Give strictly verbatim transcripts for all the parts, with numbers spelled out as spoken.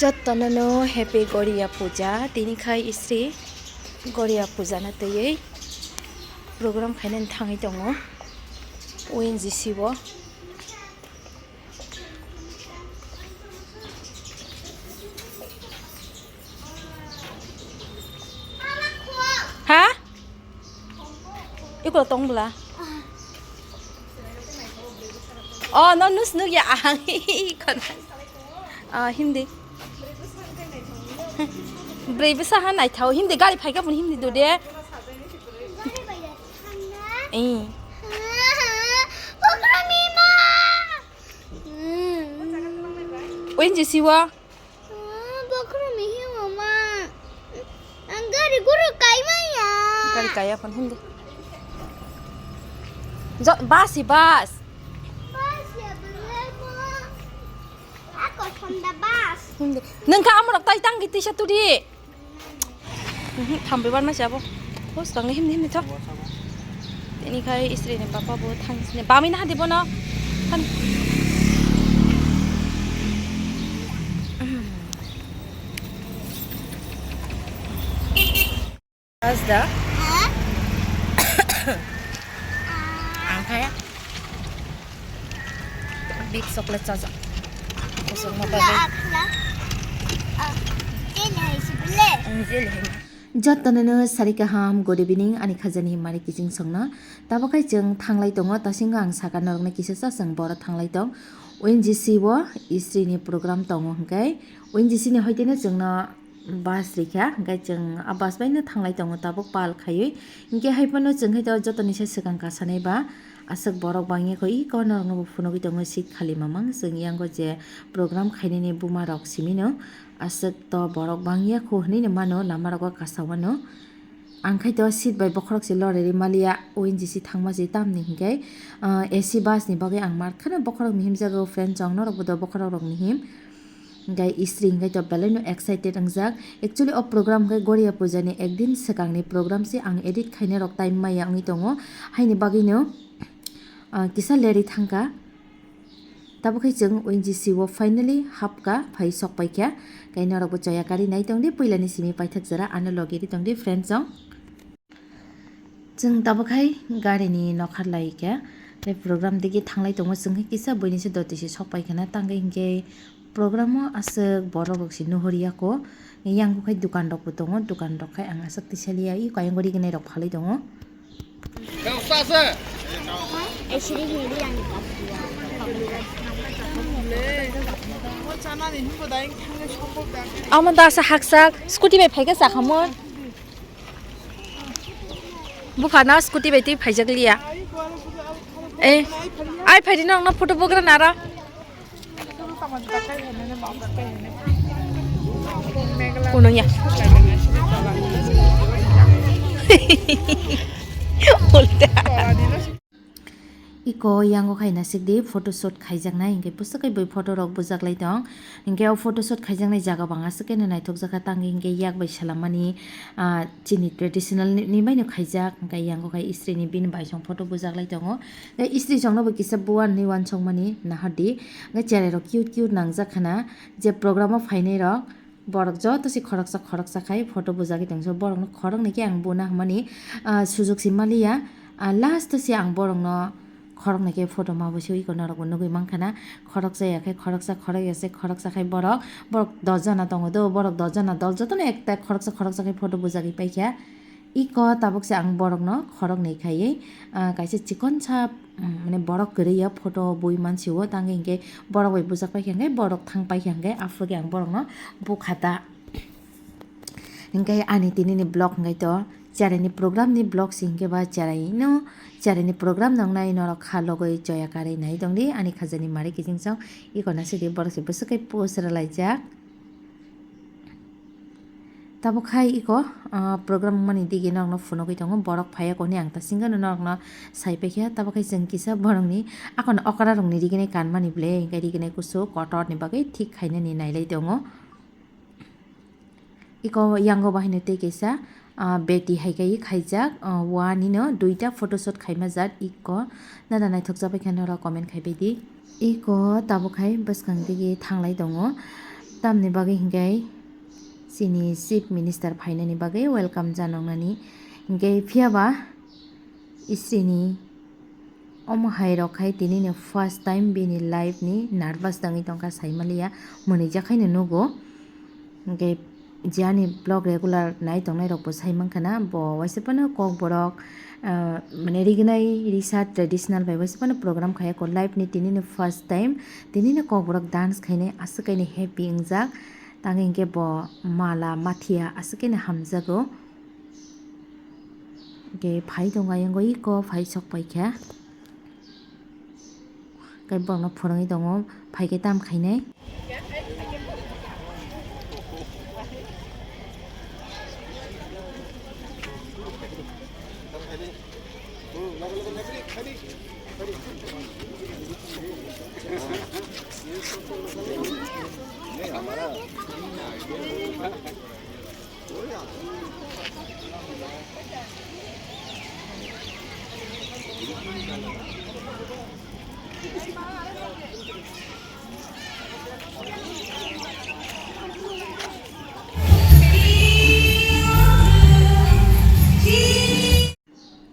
Jotono no happy Goria Puja, tini khai Sri Goria Puja na twiwi program khainani thangwi tongo O N G C o. Ha? Iko tong bla. Oh, no nus nuk ya ang. Iko na. Ah, Hindi. Brei bwsa ha naithao. Hindi gari phaikha pun Hindi do de. Eh. O N G C o. Ah, bokhorok ni himo ma. Ang gari guru kai maya. Gari kaya phan Hindi. Jo, bus si bus. Bus ya bele mo. Ako Honda bus. Hindi. Nengka amorok tai tang giti sa tudi. Mhm, thambai bar ma sabo. Bus kang himni himni tho. Tini khai Sri ni papa bo thang sini. Bami na hadi bono. Than. Sajda. Ang kaya. Big chocolate chaja. Kusuk ma bagwi. Ang jeli hai. Jotono no sari kaham, good evening, ani khajani mari kiching songno. Tabok hai chwng thanglai tongo, tasingo ang saka norokno kisa cha chwng boro thanglai tong. O N G C o Sri ni program tongo hwnkhe, O N G C ni hoiteno chwngno bus rikha, hwnkhe chwng a bus baino thanglai tongo tabuk pal khaiwi. Hwnkhe haiphano chwng khe to jotoni se swkang kasanai ba aswk borok bangya kho, iko norokno bo phunugwi tongo seat khali mamang. Chwng yango je program khainani buma rok simino aswk to borok bangya kho hwnwi no mano lama rogo kasawano. Ang khai to seat bai bokhorok se loriri maliya, O N G C thangma se tamni hwnkhe, ah, A C bus ni bagwi ang mar kheno bokhorok mihim jago, friend chong norok bo do bokhorok rok mihim. Hwnkhe Sri hwnkhe to belai no excited wngjak. Actually, o program hwnkhe Goria Puja ni ekdin swkang ni program se, ang edit khaina rok time maya wngwi tongo, haini bagwi no, ah, kisa leri thangkha. Tabuk khe chwng O N G C o finally hapkha, phai sok paikha. Khe norok bo choya kari nai tongdi, puila ni simi paithak jora ano logi ri tongdi, friend chong. Chwng tabuk hai gari ni nokhar lai khe, tei program digi thanglai tongo, chwng khe kisa buini se doti se sok pai khana, tangwi hinkhe program o aswk borok rok se nuhur ya kho, yang bo khai dukan rok bo tongo, dukan rok khai ang aswk tisa liya, i kayang gori gnai rok phalwi tongo. Amo da sa haksak scooty bai phaikha sakhamor. Buphano scooty bai twi phaijak liya. Eh, ai phaidi nokno photo bugra nara. Kuno ya. Ulta. Iko yango khai nasik di photoshoot khaijaknai, hinkhe bwswk khai bui photo rok bujak lai tong. Hinkhe o photoshoot khaijaknai jaga bo ang aswk khe no naithok jakha, tangwi hinkhe yak bai swlammani, ah, chini traditional ni, ni bai no khaijak, hinkhe yango khai Sri ni bini bai song photo bujak lai tongo. Tei Sri song no bo kisa buan hinwi uansukmani nahar di. Hinkhe cherai rok cute cute nangjak khana, je program o phainai rok. Borok joto se khoroksa khoroksa khai photo bujagwi tongsa. Borokno khoroknwi khe ang buna hwnmani, ah, sujok se maliya. Ah, last o se ang borokno khoroknwi khe photo ma bo se iko norokbo nugwi mankha na. Khoroksa ya khe khoroksa, khorok ya se khoroksa khai borok, borok dos jona tongo do, borok dos jona dol jotono ekta khoroksa khoroksa khai photo bujagwi paikha. Iko tabuk se ang borokno khoroknwi khaiwi, ah, kaisa chikonsa, mm, mane borok kwrwi ya photo bui mansi o, tangwi hinkhe borok bai bujak paikha hinkhe borok thang paikha hinkhe aphuru khe ang borokno bukha ta. Hinkhe ani tini ni vlog hinkhe to cherai ni program ni vlog se hinkhe ba cherai no, cherai ni program nongnai norok kha logoi choya karwi nai tongdi ani khajani mari kiching song iko na sidi borok se bwswk khe post rwlaijak. Tabuk hai iko, ah, program wngmani digi norokno phunugwi tongo, borok phaiya koni ang ta singano norokno sai paikha, tabuk hai chwng kisa borokni akono okra rokni riginai kanmani ble, hinkhe riginai kusu kotor ni bagwi thik khainani nailai tongo. Iko yango bahaino tei kaisa, ah, beti hai kai khaijak, ah, wanino duita photoshoot khaima jat iko nana naithok chabai khe norok comment khaibai di. Iko tabuk hai bwskang digi thanglai tongo. Tamni bagwi hinkhe chini Chief Minister phainani bagwi welcome janoknani hinkhe phiyaba isini omo hai rok khai tinini first time bini life ni nervous tangwi tongkha saimaliya mwnwijak haino nugo hinkhe je ani vlog regular nai tongnai rokbo saimankha na bo waisa phano kokborok ah, mane rignai risa traditional bai waisa phano program khaiya ko life ni tinini first time tinini kokborok dance khainai aswk kainwi happy wngjak. Tang hinkhe bo mala mathiya aswk khe hamjago. Hinkhe phai tongo ayang o iko phai sok paikha. Hinkhe borokno phwrwngwi tongo phaikhe tam khainai.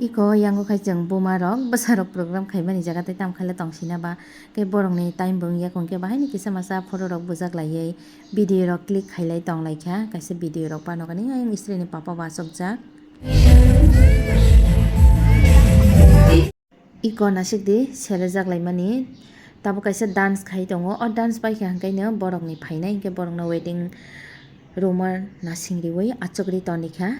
Iko yango khai chwng buma rok bwsa rok program khaimani jaga tei tam khaile tong sina ba khe borok ni time bo wngya khe bahai ni kisa masa photo rok bujak laiwi video rok click khailai tong lai kha kaisa video rok pano kani ayang istri ni papa bo achuk jak. Iko nasik di selejak laimani tabuk kaisa dance khai tongo o dance bai kha hwnkhe no borok ni phainai hinkhe borok no waiting room o nasing riwi achuk ri toni kha.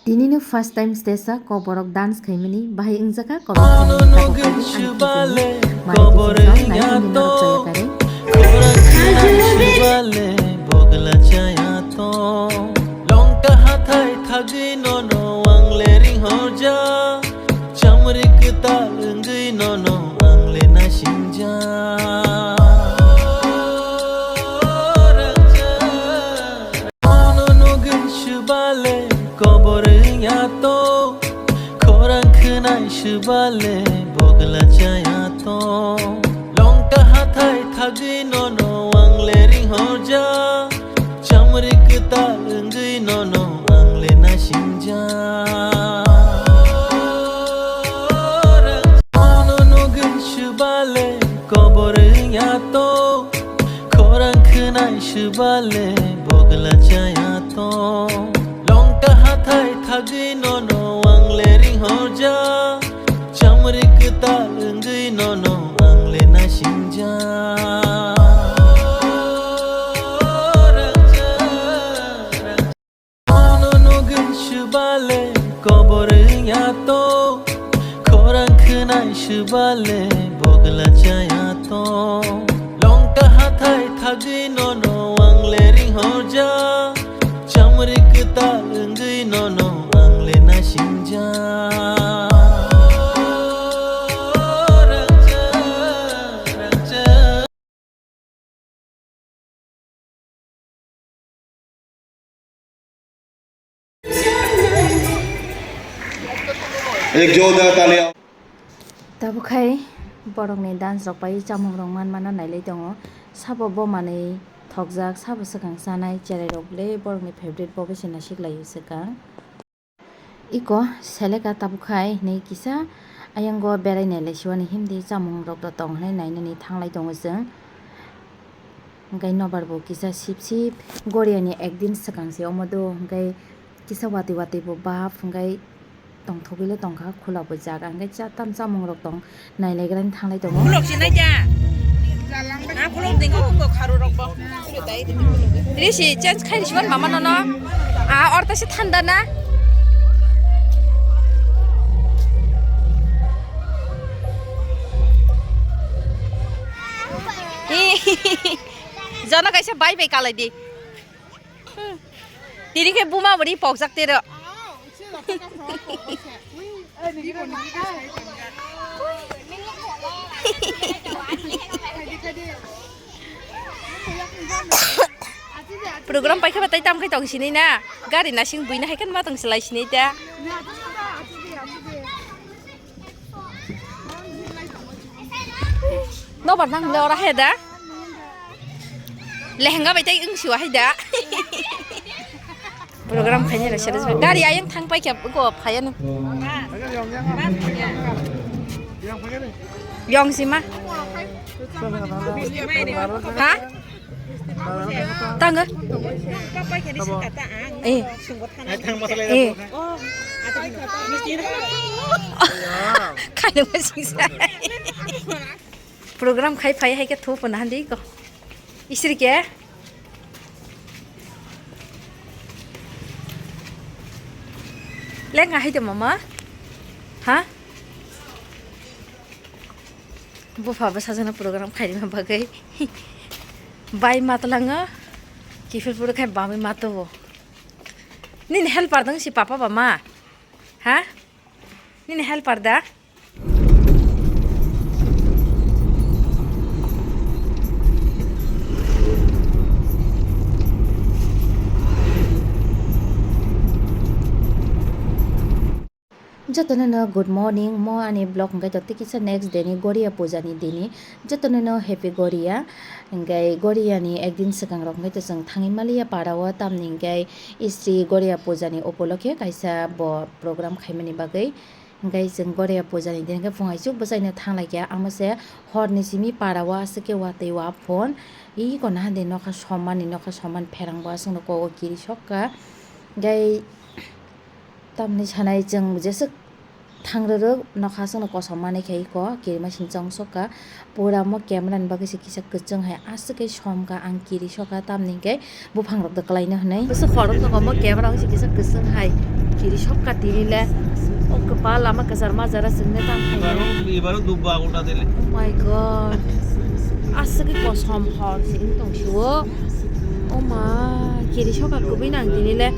Tinini first time stage o kokborok dance khaimani bahai wngjakha kokborok. Longka hathai thagwi nono ang le ringhorja, chamri kwtal wngwi nono ang le naisingja. Bono nugwi swbale kobor wngya to, khorang khwnai swbale bogla chaya to. Longka hathai thagwi nono ang le ringhorja, chamri kwtal wngwi nono ang le naisingja. Bono nugwi swbale kobor wngya to, khorang khwnai swbale bogla chaya to. Longka hathai thagwi nono ang le ringhorja, chamri kwtal wngwi nono ang le naisingja. Bono nugwi swbale kobor wngya to, khorang khwnai swbale bogla chaya to. Longka hathai thagwi nono ang le ringhorja, chamri kwtal wngwi nono ang le naisingja. Ek joda talia. Tabuk khai borokni dance rok pai chamung rok man mana nailai tongo. Sabo bo manwi thokjak, sabo swkang chanai cherai rok le borokni favorite bo bai se nasik lai swkang. Iko seleka tabuk khai hinwi kisa ayango berai nai lai siwani himdi chamung rok do tong hinwi nainani thanglai tongo chwng. Hwnkhe nobar bo kisa sip sip goriani ekdin swkang se omo do, hwnkhe kisa watwi watwi bo bap hwnkhe tongthogwi le tongkha khula bo jaga, hwnkhe cha tam chamung rok tong. Nainaigrani thanglai tongo. Khulok si naikha. Na khulok dingkho khungo kharu rokbo. Risi change khai risi man mama nono. A orta se thanda na. Jono kaisa bai bai kalai di. Tini khe buma bwrwi pokjak tero. Program paikha ba tai tam khai tong sini na. Gari nasing buina hai kan ma tong selai sini ta. Nobar nang le ora hai da. Lehenga bai tai wng siwa hai da. Program khaini rasa rasa. Gari ayang thang pai kya ko phaya no. Yong sima. Ha? Tanga. Eh. Eh. Khaini masing sa. Program khai phai hai khe thu puna handi ko. Isri ke? Leng hai de mama? Ha? Bupha bwsajano program khairima bagwi bai matlango. Kiphilpuro khai bamwi matobo. Nini helper dong si papa ba ma? Ha? Nini helper da? Jotono no good morning, mo ani vlog hwnkhe to tei kisa next day ni Goria puja ni dini. Jotono no happy Goria. Hwnkhe Goria ni ekdin swkang rok hwnkhe to chwng thangwi maliya para o, tamni hwnkhe Sri Goria puja ni upolokhe kaisa bo program khaimani bagwi. Hwnkhe chwng Goria puja ni din khe phung hai chuk bwsai no thang lai kha, amo se hor ni simi para o aswk khe watwi wa phone. Iko naha de nokha somani, nokha soman pherang bo aswk no kogo kiri sok kha. Hwnkhe tamni sanai chwng jeswk thang rwrwk nokha aswk no kosom manwi khe iko kirima sing chong sok kha. Pura mo camera ni bagwi se kisa kwchwng hai aswk khe som kha, ang kiri sokha, tamni hwnkhe buphang rok do kwlai no hwnwi. Bwswk khorok tongo, mo camera wngse kisa kwchwng hai kiri sokha tini le. O kwpal lama kwchar majara chwngno tang khainai. Ibaro dubba gota dile. Oh my God. Aswk khe kosom hor se wng tong sio. Oh ma, kiri sokha kwbwi nang tini le.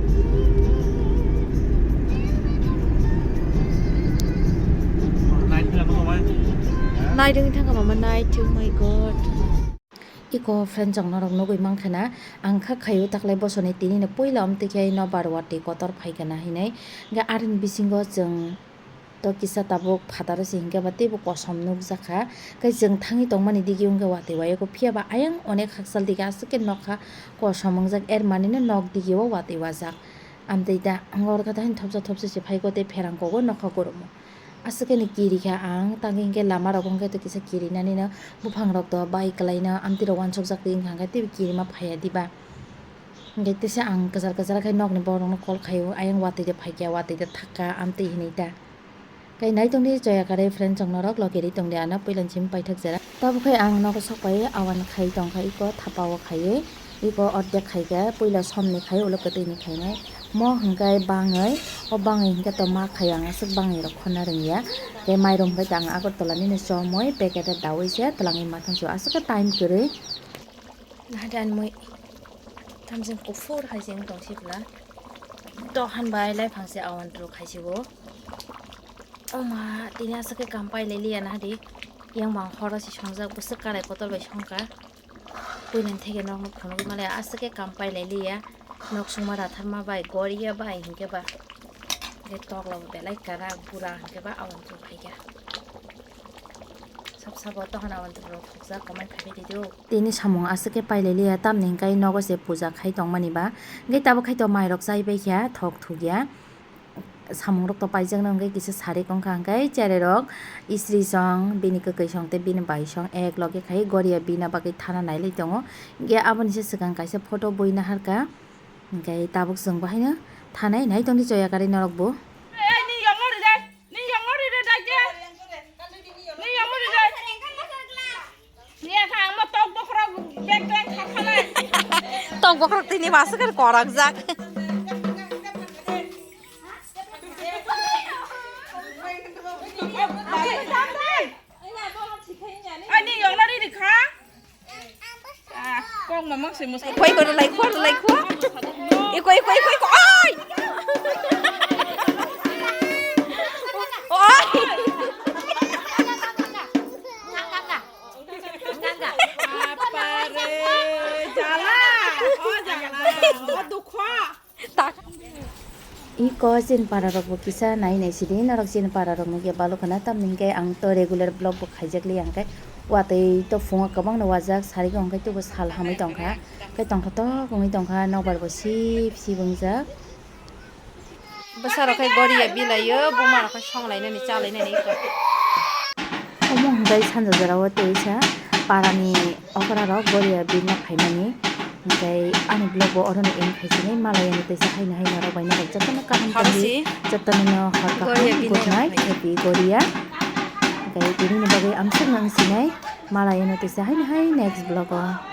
Night wngwi thangkha mama, night, oh my God. Iko friend chong norok nugwi mankha na, ang kha khaio taklai bosoni tini no puila omtwi khe nobar watwi kotor phaikha na hinwi. Hwnkhe aroni bisingo chwng to kisa tabuk phataro se hwnkhe ba teibo kosom nukjakha. Khe chwng thangwi tongmani digi wngkhe watwi wayakho, phiya ba ayang onek hakchal digi aswk khe nokha kosom wngjak, er manino nok digi o watwi wajak. Amtwi da ang oro khe thopsa thopsa se phaikho tei pherang kogo nokha goromo. Aswk khe ni kiri kha ang, tangwi hwnkhe lama rogo hwnkhe to kisa kirinani no buphang rok to bai kwlai no amtwi rok uansukjak twi wngkha hwnkhe teibo kirima phaiya diba. Hwnkhe teisa ang kwchar kwchar khai nokni borok no call khaio, ayang watwi de phaikha, watwi de thakha amtwi hinwi ta. Khe nai tongdi choya kwrwi friend chong norok logi ri tongdi ano puila ni simi paithak jera. Tabuk khai ang nogo sok pai awan khai tongkha iko thapa o khaiwi. Iko ordek khaikhe, puila somni khai, ulo kwtwini khainai. Mo hwnkhe bangwi, o bangwi hwnkhe to ma khai ang aswk bangwi rok khonna rwngya. Tei mairum hwnkhe ang Agartala nini chomwi packet o daui se twlangwi ma thang sio aswk khe time kwrwi. Nahadi ani moi tamjeng kuphur hai se wng tong sibla. Dohan bai lai phang se awan tru khai sibo. O ma tini aswk khe kam pai lai liya nahadi. Yang bang horo si songjak bwswk karai kotor bai songkha. Puila ni theke nok no phunugwi male aswk khe kam pai lai liya. Nok sungma ratharma bai goriya bai hinkhe ba. Hwnkhe tok rok belai kwrak bura hinkhe ba awan tru phaikha. Sab sabo tohon awan tru rok thokjak comment khaiwi di do. Tini samung aswk khe pai lai liya tamni hwnkhe nogo se puja khai tongmani ba. Hwnkhe tabuk khai to mai rok chai bai kha thok thukya. Samung rok to paijak no hwnkhe kisa sari kongkha hwnkhe cherai rok isri song bini kwkwi song tei bini bai song ek loge khai goria bina bagwi thana nailai tongo. Hwnkhe aboni se swkang kaisa photo bui naharkha hwnkhe tabuk chwng bo haino thanai nai tongdi choya kwrwi norok bo. Tok bokhorok tini masuk kan korak jak. Ani yong nari dikha. Kok mamang se musko. Koi koi lai kho lai kho. Iko iko iko iko. Oi. Oi. Apare, jala. Oh, jala. Oh, dukho. Tak. Iko chini para rok bo kisa nai nai sidi norok chini para rok nugya balok khana tamni hwnkhe ang to regular vlog bo khaijak li ang khe Watwi to phungo kwbangno wajak, sarigwi hwnkhe tubo sal hamwi tongkha. Khe tongthotok wngwi tongkha, nokbar bo sip sip wngjak. Bwsarok khe goriya bilaio, bumarok khe songlainani, chalainani. Omo hwnkhe sanja jorao teisa parani okrarok goriya birna phaimani. Hwnkhe ani vlog bo orono end khaisinai, malai ani teisa haino haino rok bai norok jotono kaham tongdi, jotono no hor kaham, good night, happy goriya. Hwnkhe tinini bagwi amsukno wngsinai, malai ano teisa haino hai next vlog o.